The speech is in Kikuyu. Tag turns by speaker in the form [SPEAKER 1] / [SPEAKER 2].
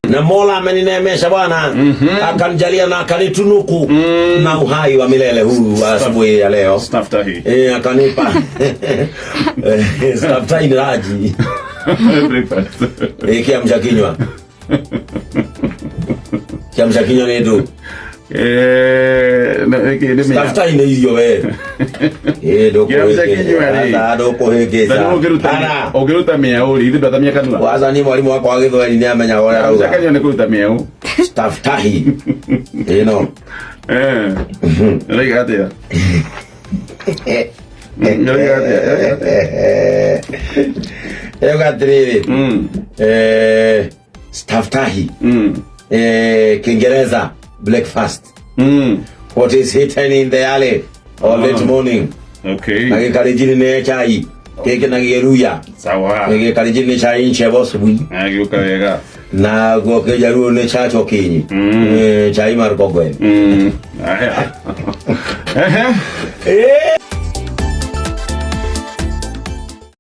[SPEAKER 1] Na Mola amenineemesha Bwana, akanijalia na akanitunuku na uhai wa milele huu wa asubuhi ya leo.
[SPEAKER 2] Staftahi.
[SPEAKER 1] Akanipa staftahi ni raji.
[SPEAKER 2] Breakfast.
[SPEAKER 1] Kiamsha kinywa. Kiamsha kinywa nĩ ndũ.
[SPEAKER 2] Na ĩkĩ nĩ mĩa.
[SPEAKER 1] Staftahi nĩ irio we.
[SPEAKER 2] Kiamsha kinywa rĩ.
[SPEAKER 1] Ndũkũhĩngĩca. Ndũkũhĩngĩca.
[SPEAKER 2] Na nĩ ũngĩruta
[SPEAKER 1] Hana.
[SPEAKER 2] ũngĩruta mĩeũ rĩ, ithuĩ ndwatamia kanua.
[SPEAKER 1] Kwanza ni mwalimu wakwa wa Gĩthweri nĩ amenyaga ũrĩa
[SPEAKER 2] Kiamsha
[SPEAKER 1] arauga.
[SPEAKER 2] kinywa nĩ kũruta mĩeũ.
[SPEAKER 1] Staftahi. Ĩno.
[SPEAKER 2] Ũroiga atĩa? Ũroiga atĩa? Ũroiga atĩa?
[SPEAKER 1] Rĩu atĩrĩrĩ. Staftahi. Kiingereza breakfast. What is eaten in the early or late morning. Na gĩkalenjini nĩ chai. Gĩkĩ na gĩruya.
[SPEAKER 2] Sawa.
[SPEAKER 1] Gĩkalenjini nĩ chai nchebo asubuhi.
[SPEAKER 2] Agĩũka wega.
[SPEAKER 1] Na guo kĩjaruo nĩ chacho okinyi. Chai mar kogwen.
[SPEAKER 2] Aya. Ehe.